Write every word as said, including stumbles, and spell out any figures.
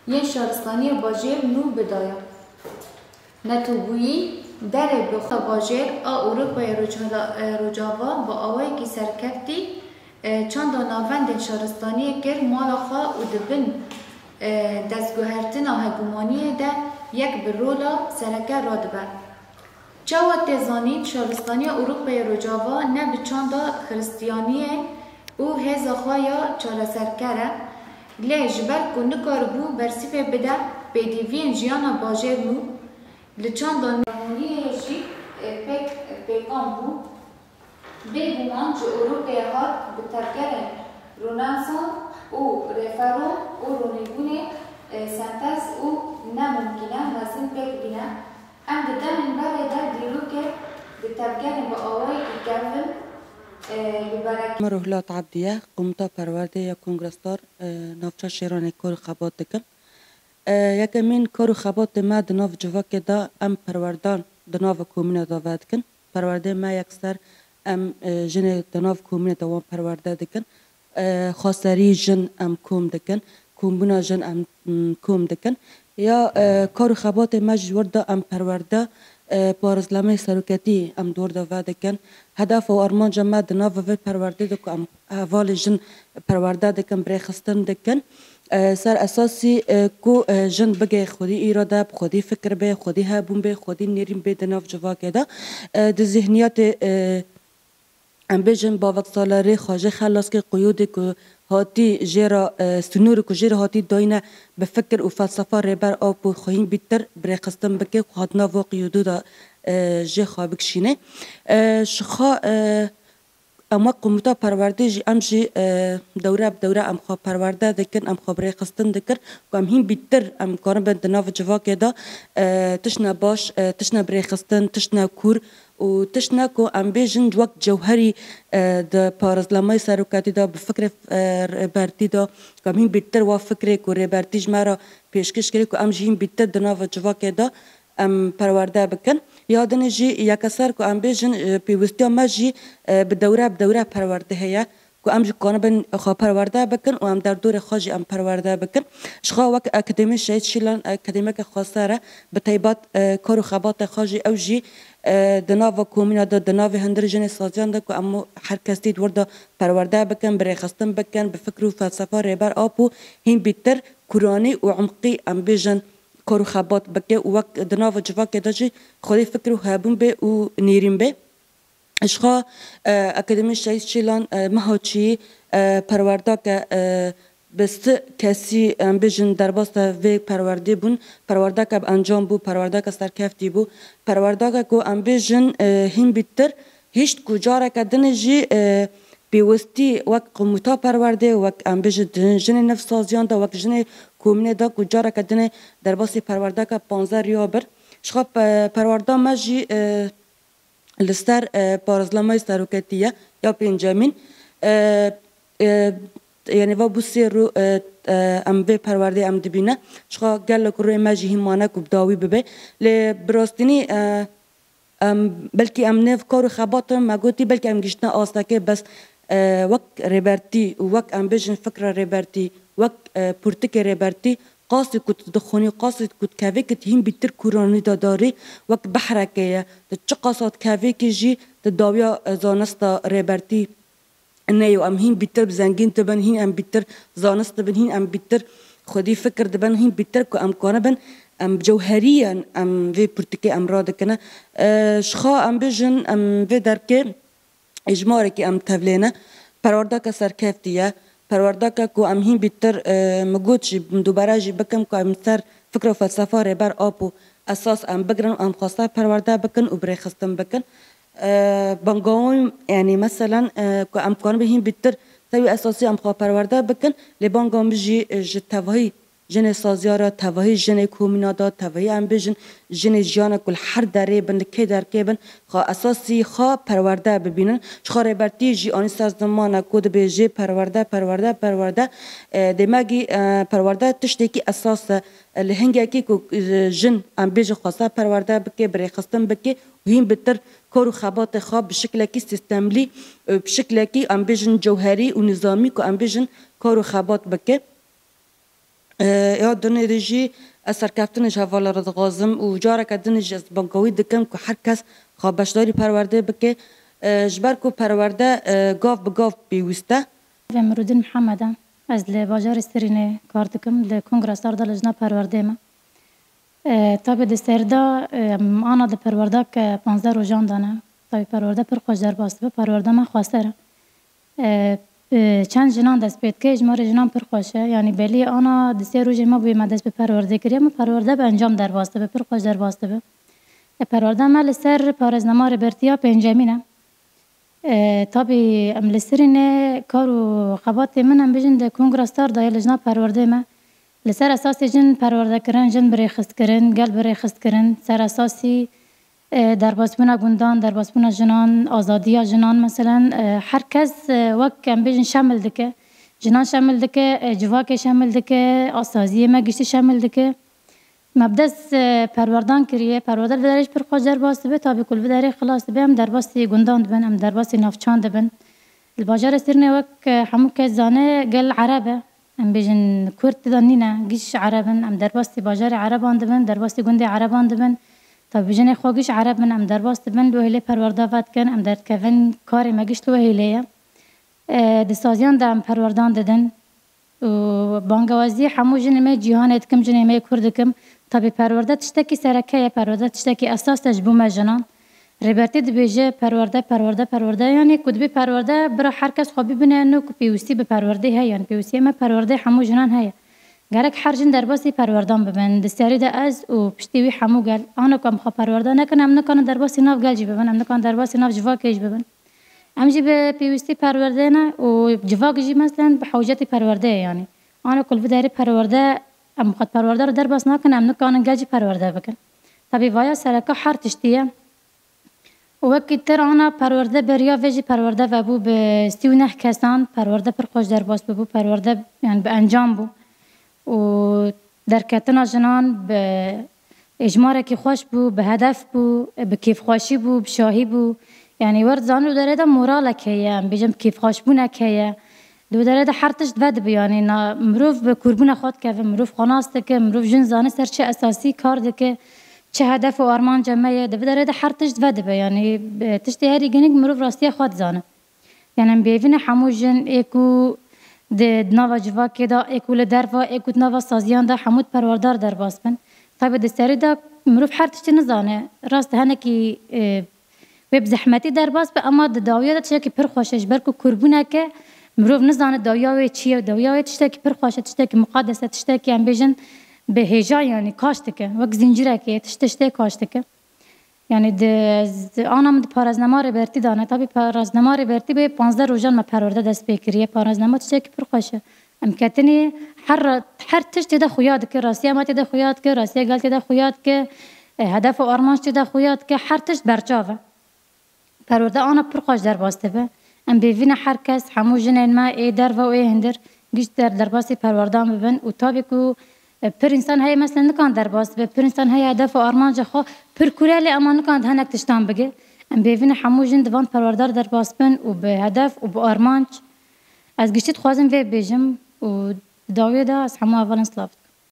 yên şaristaniyê bajêr nû bidaya. Netewbûyî derê bi xwe bajêr a Ewropayê Rojhila-, e, Rojava bi awayekî serkeftî, e, çanda navendên şaristaniyê kir mala xwe û di bin, e, destguhertina hegemoniyê de yek bi rola sereke radibe. Çawa tê zanîn, şaristaniya Ewropayê Rojava ne bi çanda xiristiyaniyê û hêza xwe ya çareserker e, lê ji ber ku nikaribû bersivê bide pêdiviyên jiyana bajêr nû, li çanda hegemoniyê jî, e, pêk pêkan bû. Bêguman ji Ewropayê hat bi tevgerên Rönesans û reform û ronîbûnê, e, sentez û ne mimkîn e mezin pêk bîne. Em di demên berê de dîrokê bi tevgerên bi awayekî kevin, e, li berekê. Me Ruhlat Abdî ye, Komuta Perwerdê ya Kongresstar, e, Navça Şêranê kar û xebat dikin. E, yekemîn kar û xebatê me di nav civakê de em perwerdan di nava komîna de vedikin. Perwerdê me yekser em, e, jinê di nav komînê de wan perwerde dikin. E, xweserî jin em kom dikin, kombûna jin em, m, kom dikin. Ya, e, kar û xebatê me ji wir de em perwerde, e, parizlemeyê seroketî em di wir de vedikin. Hedef û armanca me di nav vê perwerdê de ku em hevalê jin perwerde dikin, birêxistin dikin. E, ser esasî, e, ku, e, jin bigê xwedî îrade, bi xwedî fikir bê, xwedî hebûn bê, xwedî nêrîn bê di nav civakê de. E, di zihniyetê, e, em bêjin bavek salerê xwe jê xelas kir, quyûdê ku hatî jê re, e, sinûrê ku jê re hatî dayîne bi fikir û felsefa Rêber Apo xwe hîn bîtir birêxistin bike, xwe hat nav qiyûdû de, e, jê xwe bikişîne. E, ji xwe, e, Em wek komuta perwerdê jî, em jî, e, dewre bi dewre em xwe perwerde dikin, em xwe birêxistin dikin, ku em hîn bîtir em karibin di nav civakê de, e, tiştine baş, e, tiştine birêxistin, tiştine kûr û tiştine ku em bêjin wek cewherî, e, di parêzlemayê seroketî de, bi fikrê, e, rêbertî de, ku em hîn bîtir wa fikrê ku rêbertî ji me re pêşkêş kirî, ku em jî hîn bîtir di nav civakê de em perwerde bikin. Ya dinê jî yekeser ku em bêjin, e, pêwîstiya me jî, e, bi dewre bi dewre perwerde heye, ku em jî kanibin xwe perwerde bikin û em derdorê xwe jî em perwerde bikin. Ji xwe wek akademî Şehîd Şîlan akademiyeke xweser e, bi taybet, e, kar û xebatê xwe jî ew jî, e, di nava komîna de, di navê hundirê jinê saziyan de ku em her kesî di wir de perwerde bikin, birêxistin bikin, bi fikr û felsefa Rêber Apo hîn bîtir kuranî û umqî em bêjin kar û xebat bike û wek di nava civakê de jî xwedî fikir û hebûn bê û nêrîn bê. Ji xwe, e, Akademî Şehîd Şîlan, e, meha çiyî, e, perwerdake, e, bi sih kesî, em bêjin derbasa vê perwerdê bûn. Perwerdake bi encam bû, perwerdake serkeftî bû. Perwerdake ku em bêjin, e, hîn bîtir hişt ku careke din jî, e, pêwistî wek komuta perwerdê, wek em bêjin di jinê nivsaziyan de, wek jinê komînê de ku careke dinê derbasî perwerdeke panzdeh riya bir. Ji xwe pe-, perwerda me jî, e, li ser, e, parêzlemayê seroketî ye ya pêncemîn. E, e, yanî va bû sê rû, e, e, em vê perwerdê em dibîne. Ji xwe gelek rûyê me jî hîn mane ku bi dawî bibe. Lê bi rastînî, e, Em, belkî em nêv kar û xebat in, me gotî, belkî em gihîştine astekê, bes, e, wek rêbertî û wek em bêjin fikra rêbertî, wek, e, pirtûkê rêbertî, qasî ku tu dixwînî, qasî ku tu kevê, ku tu hîn bîtir kûranî de darî, wek behreke ye. Tu çiqasa dikevê kî jî tu dawiya, e, zanista rêbertî neyê û em hîn bîtir bi zengîn dibin, hîn em bîtir zanist dibin, hîn em bîtir xwedî fikir dibin, hîn bîtir ku em kanibin, em cewheriyên em vê pirtûkê em radikine. E, ji xwe em bêjin, em vê derkê êjmarekî em tevlêne. Perwerdake serkeftî ye. Perwerdake ku em hîn bîtir, e, min got jî, min dubare jî bikim ku em ser fikra felsefa Rêber Apo esas em bigirin û em xwesta perwerde bikin û birêxistin bikin. E, banga wan, yanî meselen, e, ku em kanibin hîn bîtir sewî esasî em xwe perwerde bikin, lê banga min jî, e, ji tevahî jinê saziya re, tevahî jinê komîna de, tevahî em bêjin jinê jiyana ku li her derê bin, li kê derkê bin, xwe esasî xwe perwerde bibînin. Ji xwe rêbertî jî anî ser zimana ku dibêjê perwerde, perwerde, perwerde. E, demekî, e, perwerde tiştekî esas e. E, li hingekî ku, e, jin, em bêjin xwesta perwerde bike, birêxistin bike û hîn bitir kar û xebatê xwe bi şiklekî sîstemlî, e, bi şiklekî em bêjin cewherî û nizamî ku em bêjin kar û xebat bike. E, ya dinê de jî ez serkeftinê ji hevalê re dixwazim û careke din jî ez bangawî dikim ku her kes xwe beşdarî perwerdê bike. E, ji ber ku perwerde, e, gav bi gav pêwîst e. Em Rûdin Mihemed e. Ez li bajarê Sirînê kar dikim. Li Kongra Star de lijna perwerdê me. E, tabî di ser de, e, em ana di perwerdeke panzdeh rojan de ne. Tabî perwerde pir xweş derbas dibe. Perwerde me xweser e. E, e, çend jinan dest pê dike, êjmarê jinan pir xweş e. Yanî belê ana di sê rojê me bûye me dest bi perwerdê kiriye, me perwerde bi encam derbas dibe, pir xweş derbas dibe. E, perwerde me li ser parêznama Rêbertiya pêncemîn e. E, tabî em li Sirînê kar û xebatê min em bijin di Kongra Star de ye, lijna perwerdê me. Li ser esasê jin perwerde kirin, jin bi rêxist kirin, gel bi rêxist kirin, ser esasî e, derbasbûna gundan, derbasbûna jinan, azadiya jinan, meselen, e, her kes, e, wek em bêjin şemil dike. Jinan şemil dike, e, civakê şemil dike, a saziyê me giştî şemil dike. Me bi dest, e, perwerdan kiriye. Perwerde li vê derê jî pir xweş derbas dibe, tabî ku li vê derê xilas dibe, em derbasî gundan dibin, em derbasî navçan dibin. Li bajarê Sirnê wek, e, hemû kes zane gel Ereb e. Em bêjin Kurd tê de nîne, giş Ereb in. Em derbasî bajarê Ereban dibin, derbasî gundê Ereban dibin. Tabî jinê xwe giş Ereb in, em derbas dibin, li wê hêlê perwerda vedikin, em derdikevin, karê me giş li wê hêlê ye. E, di saziyan de em perwerdan didin. Û bangewazî hemû jinê me cîhanê dikim, jinê me yê Kurd dikim. Tabî perwerde tiştekî sereke ye, perwerde tiştekî esas e ji bo me jinan. Rêbertî dibêje perwerde, perwerde, perwerde. Yanî ku dibê perwerde, bira her kes xwe bibîne, no ku pêwîstî bi perwerdê heye. Yanî pêwîstiyê me perwerdê hemû jinan heye. Gerek her jin derbasî perwerdan bibin. Di serî de ez û piştî wî hemû gel. Ana ku em xwe perwerde nekin, em nikarin derbasî nav gel jî bibin, em nikarin derbasî nav civakê jî bibin. Em jî bi pêwîstî perwerdê ne û civak jî meselen bi hewcetî perwerdê ye yanî. Ana ku li vê derê perwerde, em xwe perwerde re derbas nakin, em nikarin gel jî perwerde bikin. Tabî vaya sereke her tiştî ye. Û wekî tir ana perwerde beriya vê jî perwerde vebû bi sî û neh kesan, perwerde pir xweş derbas bûbû, perwerde, yanî bi encam bû. Û derketina jinan bi êjmarekî xweş bû, bi hedef bû, bi kêfxweşî bû, bi şahî bû. Yanî wer dizanî li derê de moralek heye, em bêjin bi kêfxweşbûnek heye. Di wê derê de her tişt vedibe, yanî na, mirov bi kûrbûna xwe dikeve, mirov xwe nas dike, mirov jin zane ser çi esasî kar dike, çi hedef û armanca me ye. Di vê derê de her tişt vedibe, yanî, e, tiştê herî giring mirov rastiya xwe dizane. Yanî em bêvîne hemû jin ê ku di, di nava civakê de, ê ku li derva, ê ku di nava saziyan de hemû di perwerdar derbas bin. Tabî di serî de mirov her tiştî nizane. Rast hinekî, e, wê bi zehmetî derbas be, ema di dawiya de tiştekî pir xweş e, ji ber ku kûrbûnek e, mirov nizane dawiya wê çi ye, dawiya wê tiştekî pir xweş e, tiştekî muqedes e, tiştekî em bêjin bi hêja, yanî kaş dike, wek zincîrekê, tişt tiştê kaş dike. Yanî di, di ana min di parêznama Rêbertî de ne, tabî parêznama Rêbertî bê panzdeh rojan me perwerde dest pê kiriye, parêznama tiştekî pir xweş e. Em ketinê her, her tişt tê de xuya dike, rastiya me tê de xuya dike, rastiya gel tê de xuya dike, e, hedef û armanc tê de xuya dike, her tişt berçav e. Perwerde ana pir xweş derbas dibe. Em bêvîne her kes, hemû jinên me ê derve û ê hundir giş der-, derbasî perwerdan bibin û tabî ku, e, pir însan heye, mesela nikan derbas dibe, pir însan heye hedef û armanca xwe pir kûr e lê ema nikan di hinek tiştan bige. Em bêvîne hemû jin di van perwerdar derbas bin û bi hedef û bi armanc. Ez giştî dixwazim vê bêjim û di dawiyê de ez hemû hevalên silav dikim.